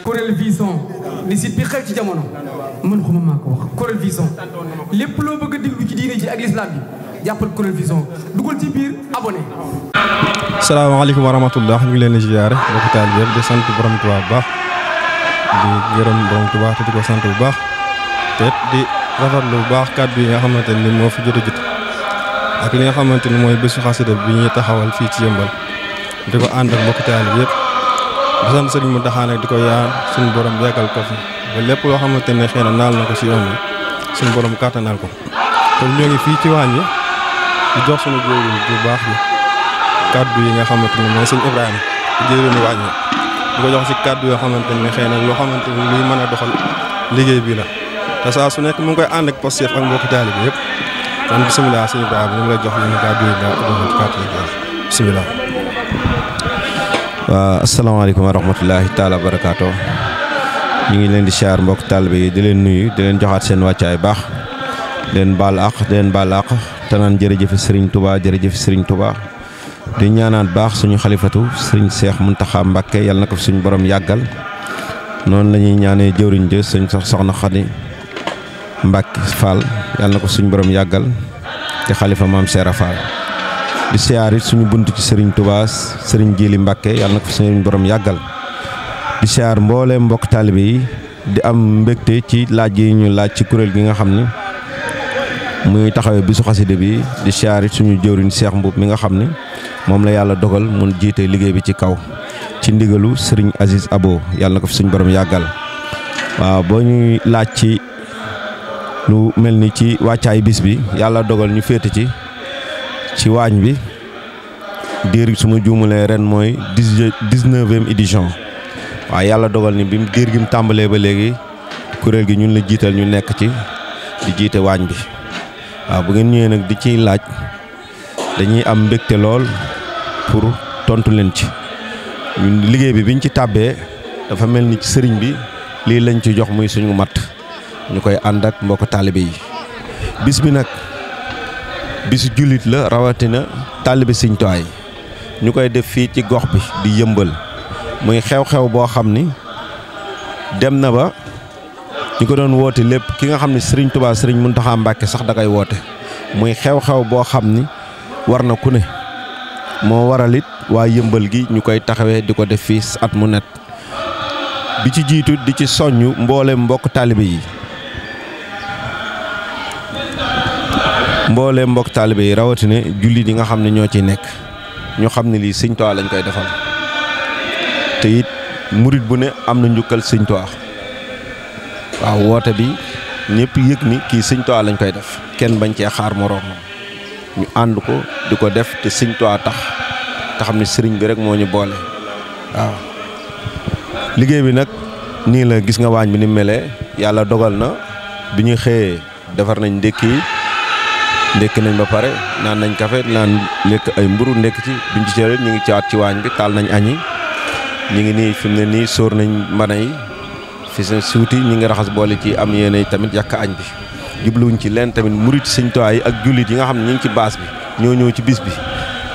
Kuréel Vision di site bi xew ci jamono mën xuma maa ko wax Kuréel Vision lépp loo bëgg a déglu ci diine ji ak lislaam bi jàppal Kuréel Vision dugal ci biir abonné. salaamaaleykum wa rahmatullah ñu ngi leen di ziyaare mbokki taalibe yëpp di sant borom Tuubaa bu baax di gërëm borom Tuubaa te di ko sant bu baax te di rafetlu bu baax kàddu yi nga xamante ni moo fi jot a jot ak li nga xamante ni mooy bésu xasida bi ñuy taxawal fii ci Yëmbal di ko ànd ak mbokki taalibe yëpp di sant Sëriñ Muntaxa nag di ko yaan suñu borom yàggal ko fi ba lépp loo xamante ne xëy na naal na ko ci yoon wi suñu borom kàttanal ko kon ñoo ngi fii ci waañ yi di jox suñu jëwriñ bu baax bi kàddu yi nga xamante ne mooy sëñ Ibrahima di jëwriñu waañ yi di ko jox ci kàddu yoo xamante ne xëy na loo xamante ni luy mën a doxal liggéey bi la te saa su nekk mu ngi koy ànd ak Pastef ak mbokki taalibe bi yëpp kon bisimilah sëñ Ibrahima ñu ngi lay jox yenn kàddu yi nga doxal ci kàddu yi bisimilah. waaw asalaamaaleykum wa rahmatulahi taala barakaatu ñu ngi leen di siyaar mbokk taalibe yi di leen nuyu di leen joxaat seen wàccaay baax di leen baal àq te naan jërëjëf Serigne Touba jërëjëf Serigne Touba di ñaanaat baax suñu xalifatu Serigne Cheikh Mountakha Mbacké yàlla na ko fi suñu borom yàggal noonu la ñuy ñaanee jëwriñ jë sëñ soxna Xadi Mbacké Fall yàlla na ko suñu borom yàggal te xalifa maam Seera Fall di siyaar it suñu bunt ci Serigne Touba Serigne Jili Mbacké yàlla na ko fi suñu borom yàggal di siyaar mbooleem mbokk taalibe yi di am mbégte ci laaj yi ñu laaj ci kuréel gi nga xam ni muy taxawee bisu xasida bi di siyaar it suñu jëwriñ Cheikh Mbuub mi nga xam ni moom la yàlla dogal mun jiite liggéey bi ci kaw ci ndigalu Serigne Aziz Abo yàlla na ko fi suñu borom yàggal waaw boo ñuy laaj ci lu mel ni ci wàccaay bis bi yàlla dogal ñu féete ci waañ bi diir suma juumulee ren mooy 19e édition waaw yàlla dogal ni bi diir gi mu tàmbalee ba léegi kuréel gi ñun la jiital ñu nekk ci di jiite waañ bi waaw bu ngeen ñëwee nag di ciy laaj dañuy am mbégte lool pour tontu leen ci ñun liggéey bi biñ ci tàbbee dafa mel ni ci sëriñ bi lii lañ ci jox muy suñu mat ñu koy ànd ak mbokk taalibe yi bis bi nag bisu jullit la rawatina taalibe Sëriñ Tuubaa yi ñu koy def fii ci gox bi di Yëmbal muy xew-xew boo xam ni dem na ba ñu ko doon woote lépp ki nga xam ne Serigne Touba Serigne Mountakha Mbacké sax da koy woote muy xew-xew boo xam ni war na ku ne moo waral it waa Yëmbal gi ñu koy taxawee di ko def fii at mu net bi ci jiitu di ci soññu mboolem mbokk taalibe yi mboolee mbokk taalibe yi rawatina jullit yi nga xam ne ñoo ciy nekk ñu xam ne lii Sëñ Tuubaa lañ koy defal te it murit bu ne am na njukkal Sëñ Tuubaa waaw woote bi ñëpp yëg ni kii Sëñ Tuubaa lañ koy def kenn bañ cee xaar moroom ñu ànd ko di ko def te Sëñ Tuubaa tax te xam ne sëriñ bi rek moo ñu boole waaw liggéey bi nag nii la gis nga waañ bi ni melee yàlla dogal na bi ñu xëyee defar nañ ndékki nañ ba pare naan nañ café naan lekk ay mburu ndekk ci biñ ci cëre ñu ngi caat ci waañ bi taal nañ añi ñu ngi nii fi mu ne nii sóor nañ mbana yi fi sa suuti ñu ngi raxas boole ci am yéene tamit yàq añ bi jubluwuñ ci leen tamit murit Sëñ Tuubaa yi ak jullit yi nga xam ne ñu ngi ci baas bi ñoo ñëw ci bis bi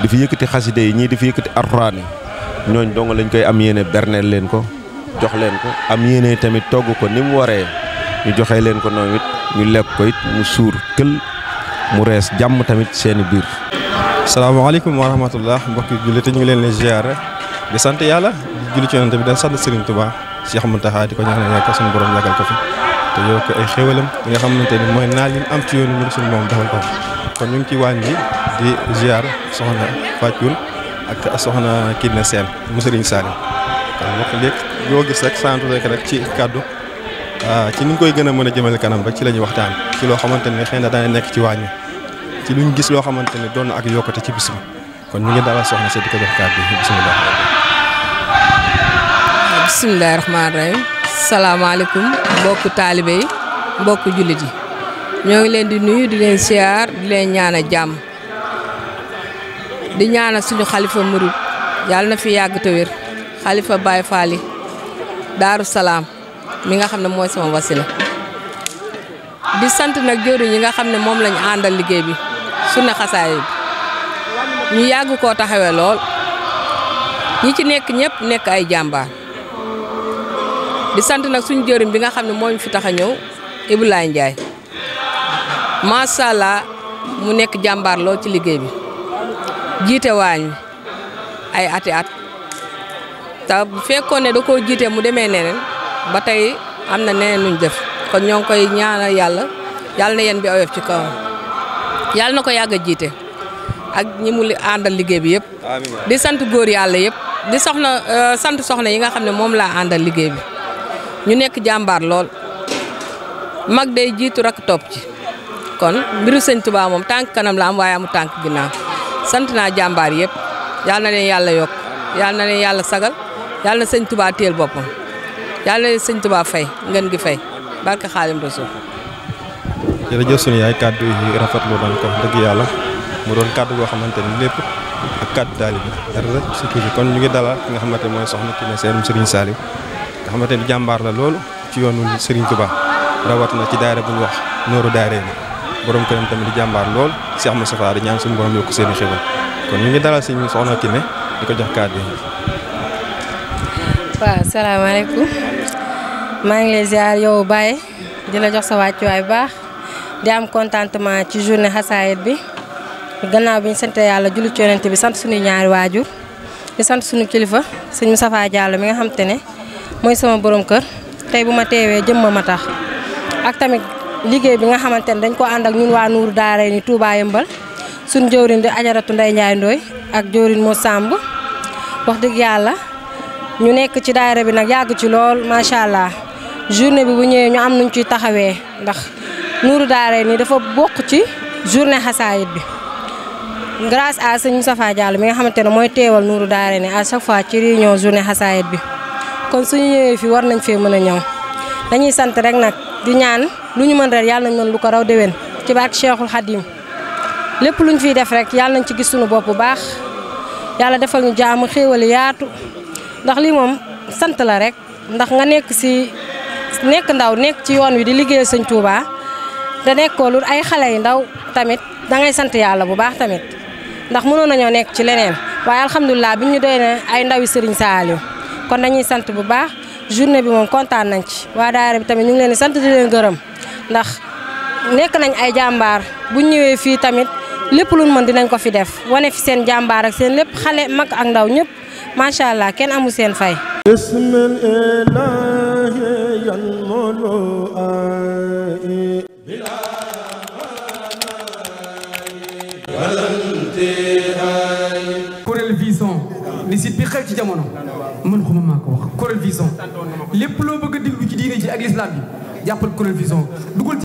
di fi yëkkati xaside yi ñii di fi yëkkati alxuraan yi ñooñ dong lañ koy am yéene berneel leen ko jox leen ko am yéene tamit togg ko ni mu waree ñu joxe leen ko noonu it ñu lekk ko it mu suur kël mu rees jàmm tamit seeni biir. salaamaaleykum wa rahmatullah mbokki jullit ñu ngi leen di ziyaare di sant yàlla di julli ci yonent bi di sant Serigne Touba Cheikh Mountakha di ko ñaanal yàgg suñu borom yàggal ko fi te yow ko ay xéwalam li nga xamante ni mooy naal yi am ci yoonu mu suñu moom defal ko kon ñu ngi ci waañ bi di ziar soxna Fatou ak soxna Kine Sène mu Serigne Salim kon wax léegi yoo gis rek sant rek ci kàddu ci ni ñu koy gën a mën a jëmale kanam rek ci la ñuy waxtaan ci loo xamante ne xëy na dana nekk ci waañ wi ci luñ gis loo xamante ne doon na ak yokkute ci bis bi kon ñu ngi dalal soxna si di ko jox kàddu bi bisimilah. bisimilah rahmaani rahim salaamaaleykum mbokku taalibe yi mbokku jullit yi ñoo ngi leen di nuyu di leen siyaar di leen ñaanal jàmm di ñaanal suñu xalifa murid yàlla na fi yàgg te wér xalifa Baye Fall Daaru Salaam mi nga xam ne mooy sama wasila di sant nag jëwriñ yi nga xam ne moom lañu àndal liggéey bi Journée Xasaayid bi ñu yàgg koo taxawee lool ñi ci nekk ñëpp nekk ay jàmbaar di sant nag suñu jëwriñ bi nga xam ne moo ñu fi tax a ñëw Ibulaay Njaay macha allah mu nekk jàmbaar lool ci liggéey bi jiite waañ wi ay ati at te bu fekkoon ne da koo jiite mu demee neneen ba tey am na neneen luñ def kon ñoo ngi koy ñaanal yàlla na yéen bi oyof ci kawam yàlla na ko yàgg a jiite ak ñi mu àndal liggéey bi yëpp. di sant góor yàlla yëpp di sant soxna yi nga xam ne moom laa àndal liggéey bi ñu nekk jàmbaar lool mag day jiitu rak topp ci kon mbiru sëñ Tuubaa moom tànk kanam la am waaye amu tànk ginnaaw sant naa jàmbaar yëpp yàlla na leen yàlla yokk yàlla na leen yàlla sagal yàlla na sëñ Tuubaa téel boppam yàlla na leen sëñ Tuubaa fay ngeen gi fay barke Xaadimu Rasuul. jërëjëf suñu yaay kàddu yi rafetlu nañ ko dëgg yàlla mu doon kàddu goo xamante ni lépp ak kàddu taalibe dara si kii bi kon ñu ngi dalal ki nga xamante mooy soxna Kiné Sène Serigne Saliou nga xamante ni jàmbaar la loolu ci yoonu Serigne Touba rawat na ci daayira bu ñu wax Nooru Daarayni borom këram tamit di jàmbaar lool Cheikh Moustapha di ñaan suñu borom yokk seen i xéwal kon ñu ngi dalal si soxna Kiné di ko jox kàddu yi. waaw salaamaaleykum maa ngi lay ziar yow Baye di la jox sa wàccuwaay bu baax di am contentement ci journée Xasaayid bi gannaaw bi ñu sant yàlla julli ci Yonent bi sant suñuy ñaari waajur di sant suñu kilifa sëñ Moustapha Diallo mi nga xam te ne mooy sama borom kër tey bu ma teewee jëmma ma tax ak tamit liggéey bi nga xamante ne dañ ko ànd ak ñun waa Nuuru Daarayni Touba Yëmbal suñu jëwriñ di ajaratu Ndey Njaay Ndooy ak jëwriñ moo Samb wax dëgg yàlla ñu nekk ci daayira bi nag yàgg ci lool macha allah journée bi bu ñëwee ñu am nuñ ciy taxawee ndax Nuuru Daarayni dafa bokk ci journée Xasaayid bi grâce à sëñ Moustapha Diallo mi nga xamante ne mooy teewal Nuuru Daarayni à chaque fois ci réunion journée Xasaayid bi kon suñu ñëwee fi war nañ fee mën a ñëw dañuy sant rek nag di ñaan lu ñu mën ren yàlla nañ mën lu ko raw déwén ci barke Cheikhul Khadim lépp luñ fiy def rek yàlla nañ ci gis suñu bopp bu baax yàlla defal ñu jaamu xéewal yaatu ndax lii moom sant la rek ndax nga nekk ndaw nekk ci yoon wi di liggéeyal sëñ Touba te nekkoo lu ay xale yu ndaw tamit dangay sant yàlla bu baax tamit ndax mënoon nañoo nekk ci leneen waaye alhamdulilah bi ñu doy na ay ndawi Serigne Saliou kon dañuy sant bu baax journée bi moom kontaan nañ ci waa daara bi tamit ñu ngi leen di sant di leen gërëm ndax nekk nañ ay jàmbaar bu ñëwee fii tamit lépp luñ mën dinañ ko fi def wane fi seen jàmbaar ak seen lépp xale mag ak ndaw ñëpp macha allah kenn amul seen fay. Corel Vision li site bi xew ci jamono man xuma maa ko wax Corel Vision lépp loo bëgg a déglu ci diine ji ak l'islam bi jàppal Corel Vision dugal